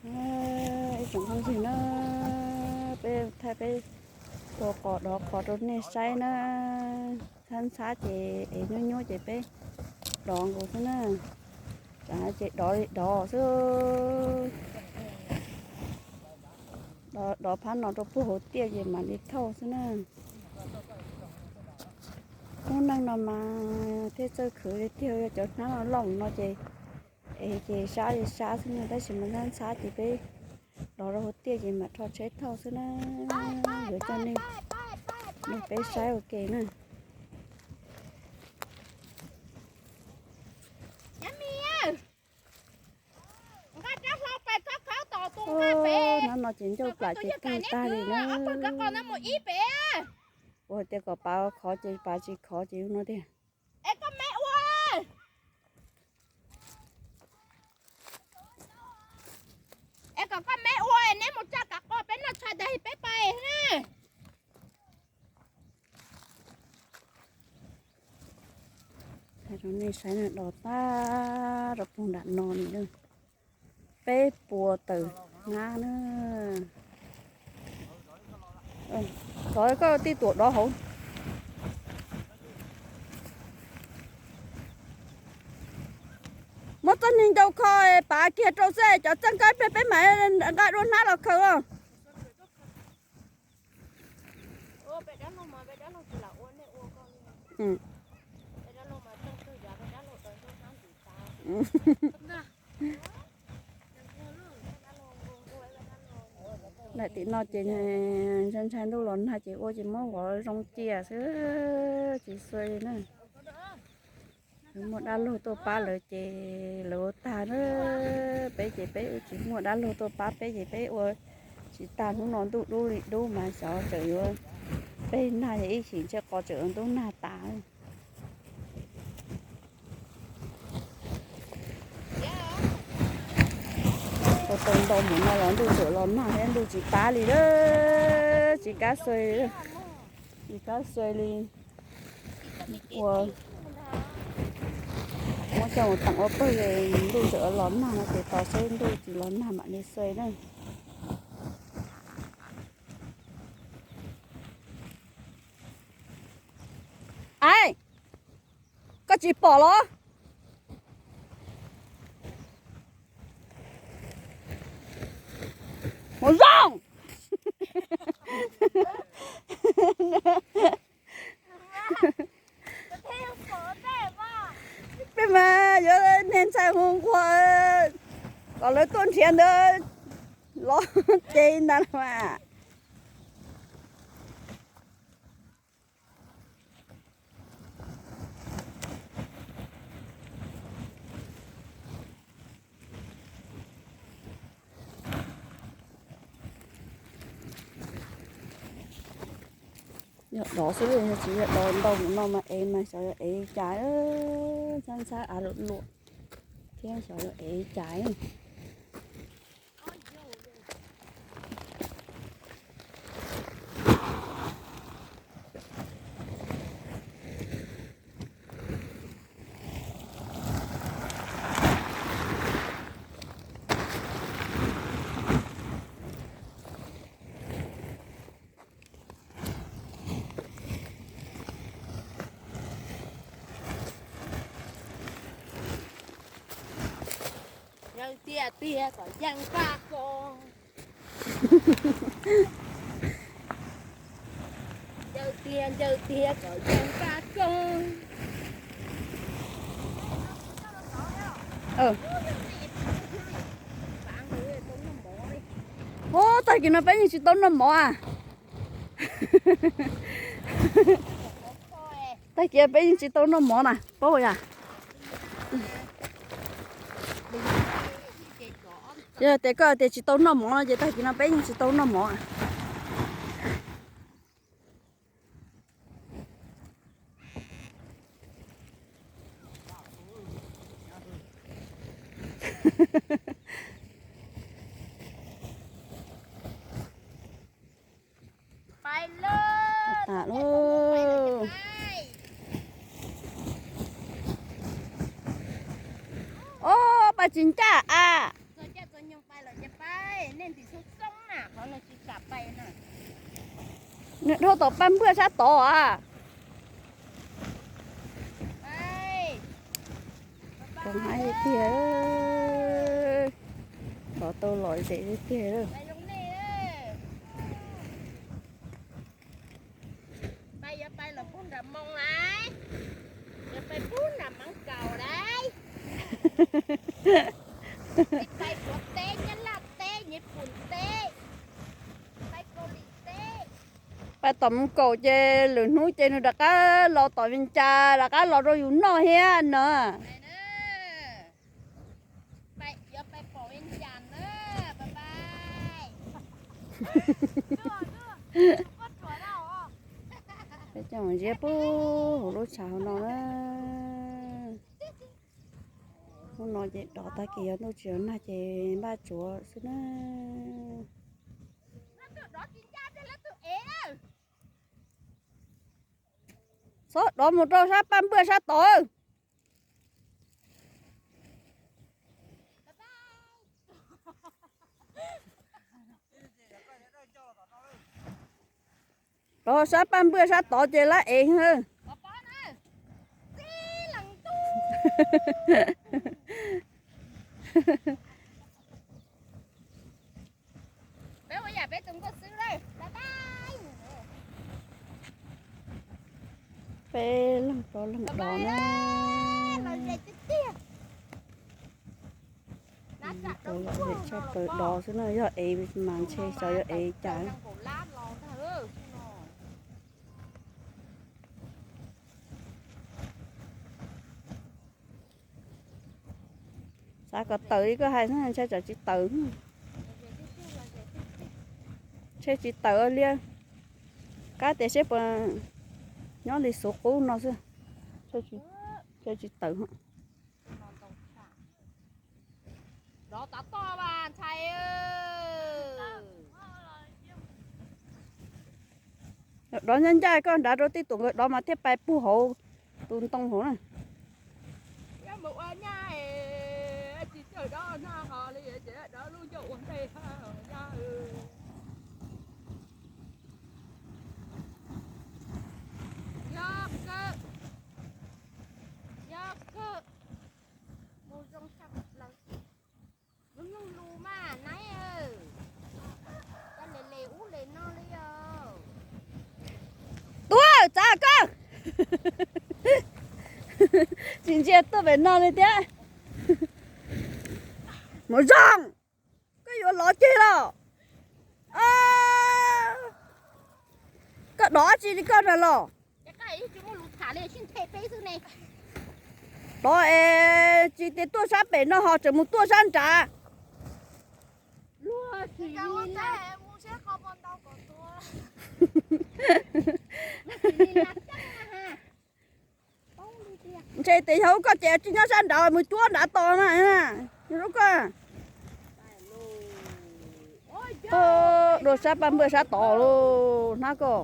Ib tsoom phooj ywg na, peb thaij peb ua qos dov qos rau nej saib na. Ntxhab ntxhab ces es nyuab nyuab ces peb dov nkaus xwb na. Tsam ces dov li dov xwb. Dov phab no rau puag hauv tiaj ces mam li thauj xwb na. Lub neej no mas thiaj txawj khwv li tiag, cov hnab no loj no ces es ces sab li sab xwb na, tab sis mas ntxhab ntxhab ces peb dov rau hauv tiaj ces mam rho tsheb thauj xwb na. Yuav coj nej, nej peb saib ua ke na. Hnab no ces ncauj plam ces kawg tag li na. Ua tias kom pav khov ces pav tsis khov ces no tiag. Es kom koj me ua, neb mus tsa kav qos peb noj tshais tas peb pais na. Hais rau nej saib na, dov tag rau puag nram no li na. Peb puas tawm hnab na. Thov koj tij tuam dov hauv. Muab txoj niag ncau kho pav kiag rau xwb, cov txawj nqa peb, peb mam nqa dua hnab los khaws os. Daim tim no ces ntshai ntshai ntuj los nag ces ua ces muab vov zoo cia xwb, tsis xuav li na. Muaj dab laug tuaj pab lawv ces lawv ua tag na. Peb ces peb tsis muaj dab laug tuaj pab peb ces peb ua tsis tag, hnub no ntuj dub li dub mas xyov tseem yuav, peb nag ib chim ntshe qos tseem ua ntub nag tas. Tau tau ntau mus no los ntuj tseem los nag thiab, ntuj tsis pab li lawm, tsis kam xuav, tsis kam xuav li. Ua, muab coj mus teem ua pawg, ntuj tseem los nag no ces tos seb ntuj tsis los nag mam li xuav na. Ai, koj tsis pom los? Mus zoo. Peb mas yuav niag ntxhais hu nquag kom lawv tuaj nrhiav ntawd los ces ntag mas. Yog dov xwb, yog tsis yog dov ntau mus no mas ev mas xyov yuav ev cas, ntxhab ntxhab av luam luam thiab xyov yuav ev cas. Ncaws tiag tiag kom yeej kab koj. Ncaws tiag ncaws tiag kom yeej kab koj. Ub, tag kis no peb yeej tsis tau noj mov a. Tag kis peb yeej tsis tau noj mov na, paub yam. Yog tias koj tias tsis tau noj mov no ces tag kis no peb yeej tsis tau noj mov. Pais lawm, tas lawm. Tsis ncaj a. Nws dhau tom paj npwj sab tod a. Rov hais tiag, rov tau lom zem tiag. Pais tom Moos Kaum ces lwm hnub ces nws rov qab los tom Vias Cas rov qab los rau yus noj thiab na. Peb coj mus ziab puag hauv lub tshav hauv no na. Hnub no ces dov tag kis yog ntuj tsis nag ces npaj tsuav xwb na. Txhob dov mus rau sab paj npwj sab tod. Rov sab paj npwj sab tod ces lab ev. Peb leeg plaub leeg dov na. Tshaj plaws dov xwb na, yog ev mas ntshe xyov yog ev cas. Xav kom tawm li koj hais, ntshai tsam tsis tawm. Ntshe tsis tawm li. Kab tias seb puas nyob li xuv qub no xwb. Ntshe tsis tawm. Dov ncaj ncaj koj nrad rau tij tus nkawd dov mas thiaj pais puag hauv tus ntoo hauv na. Tuaj, txav koj. Tsis ntsia tuaj pem no li thiab. Mus zoo, koj yuav lov ceg los? Koj dov dab tsi li koj na los? Dov es tsis tias tuaj sab pem no ho tseem mus tuaj sab nrad. Ntshe tias yog koj ces tsis nyob sab nrad mus cuab nrad tos na. Koj dua sab paj npwj sab tod lauj, hnab koj.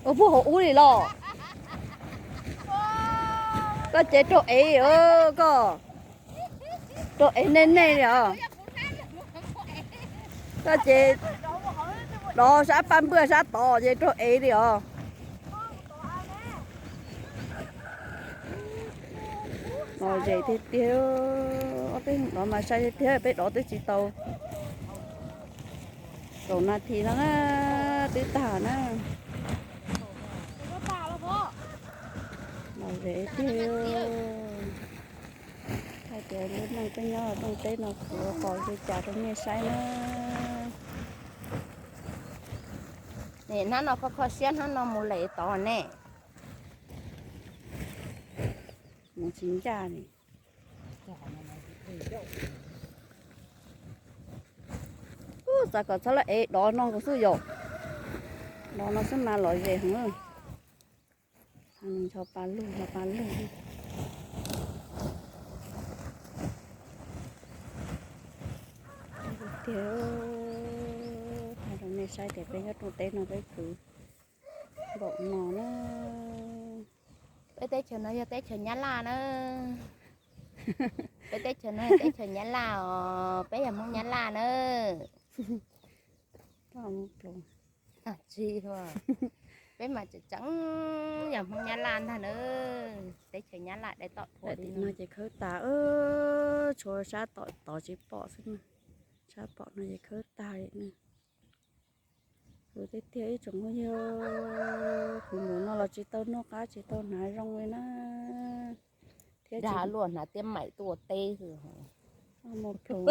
Ua puag hauv ub li los? Koj ces raug ev, koj raug ev nej nej li os. Koj ces dov sab paj npwj sab tod ces raug ev li os. Lom zem tiag tiag, ob peb dov mas sai tiag tiag, peb dov twb tsis tau kaum nas this no na, twb tag na. Lom zem tiag. Hais tias lub neej peb nyob rooj teb no kuv ua qos li cas rau nej saib na. Hnab no kho kho siab, hnab no mus lem tod ne. Mus tsis ncaj li. Ub, xav kom txhob laj ev dov no nkaus xwb yom. Nrov no xwb mas lom zem heev. Ncho pa lug, ncho pa lug. Tiag, hais rau nej saib tias peb nyob rooj teb no peb khwv npaum no na. Peb teb chaws no yog teb chaws Nyab Laj na. Peb teb chaws no yog teb chaws Nyab Laj os, peb yog Hmoob Nyab Laj na. Tsis, peb mas tseem tseem yog Hmoob Nyab Laj ntag na. Teb chaws Nyab Laj dai tom tim no ces khawb tas, tshuav sab tom tod tsis pom xwb na. Sab pom no ces khawb tag li na. Khwv tiag tiag ib tsoom phooj ywg, khwv npaum no los tsis tau noj qab tsis tau hnav zoo li na. Thiab dag tsis luaj hnav tiab maim tuaj ua teb xwb.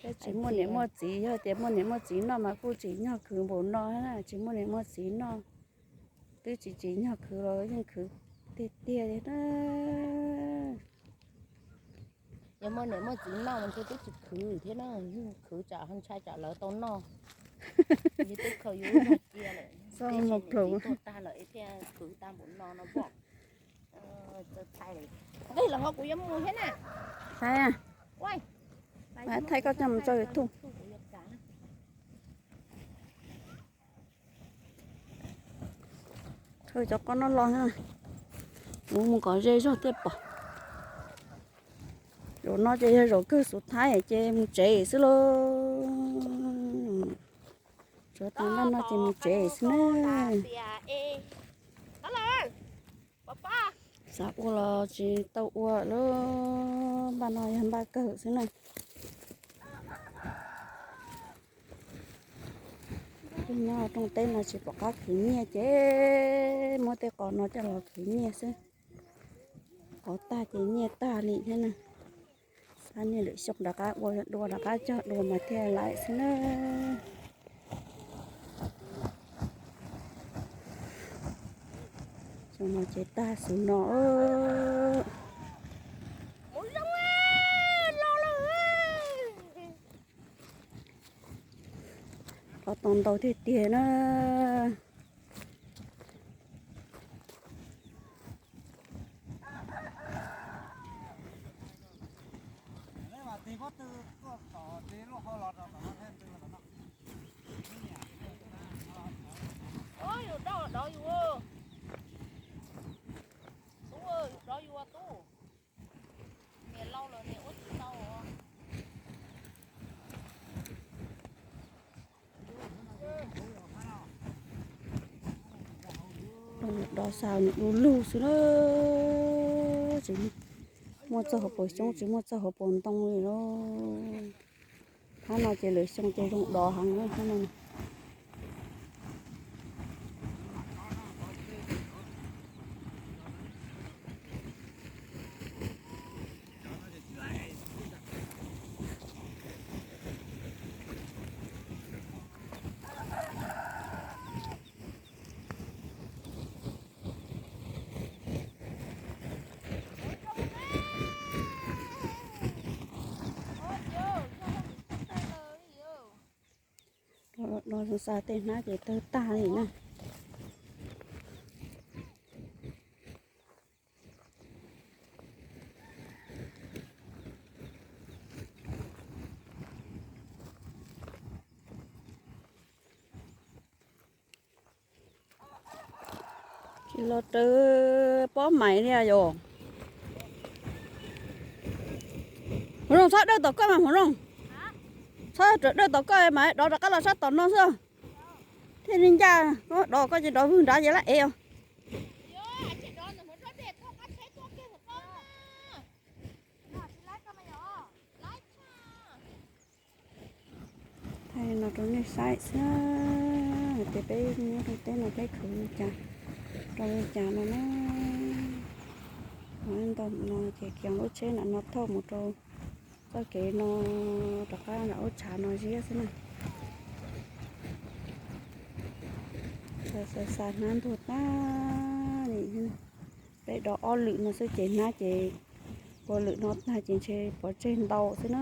Peb tsis muaj niam muaj txiv, yog tias muaj niam muaj txiv noj mas kuj tsis nyog khwv npaum no na, tsis muaj niam muaj txiv noj. Twb tsis tsis nyog khwv los yeej khwv tiag tiag li na. Yog muaj niam muaj txiv noj mas ntshe twb tsis khwv thiab na, yeej khwv tsam ho ntshai tsam lawv tau noj. Yus twb khaws yus lub zog cia lawm, tib si niam txiv tuaj tag lawm thiaj khwv tag npaum no no pom. Nqig los ho kuv yuav mus thiab na. Thaij, thaij koj coj mus tso YouTube. Khaws cov qos no los na, mus mus kom ze zog thiaj pom. Zaum no ces yog zaum kawg xub thawj ces mus tsev xwb lauj. Tsuav tau npaj no ces mus tsev xwb na. Xav ua los tsis tau ua lawm, npaj no yog npaj kawg xwb na. Peb nyob rooj teb no tsis pom qab khwv nyiaj ces muab tej qos no coj los khwv nyiaj xwb. Qos tag ces nyiaj tag li thiab na. Xav niaj lwm xyoo rov qab ua dua rov qab cog dua mas thiaj laim xwb na. Xyoo no ces tag xwb no. Qos tau ntau tiag tiag na. Yus dov dov yus, tub, yus dov yus tub. Niam laus lawm niam ua tsis tau. Dov xa nws du lug xwb na. Tsis muaj txoj hauv paus xyoob, tsis muaj txoj hauv paus ntoo li lauj. Thab no ces lwm xyoo ces zoo dov heev na thab no. Dov, dov xa tej hnab ces tawg tag li na. Tsis los raws pob mais li yom. Hmoov Zoo, txhob dawj tom koj mas Hmoov Zoo. Txhob raws dawj tom koj mas dov rov qab los sab tom no xwb. Thiaj li ncaj, dov koj ces dov vwg nrad ces lab ev os. Thaij no rau nej saib xwb, hais tias peb nyob rooj teb no peb khwv li cas rau li cas no na. Ntau no ces kiag lub tsheb ntawm no thauj mus rau txoj kev no rov qab nram ub tshav no ziab xwb na. Xa xa hnab ntuag tag li. Peb dov ob lwm no xwb ces hnab ces ua lwm no tag ces ntshe pov tseg ntau xwb na.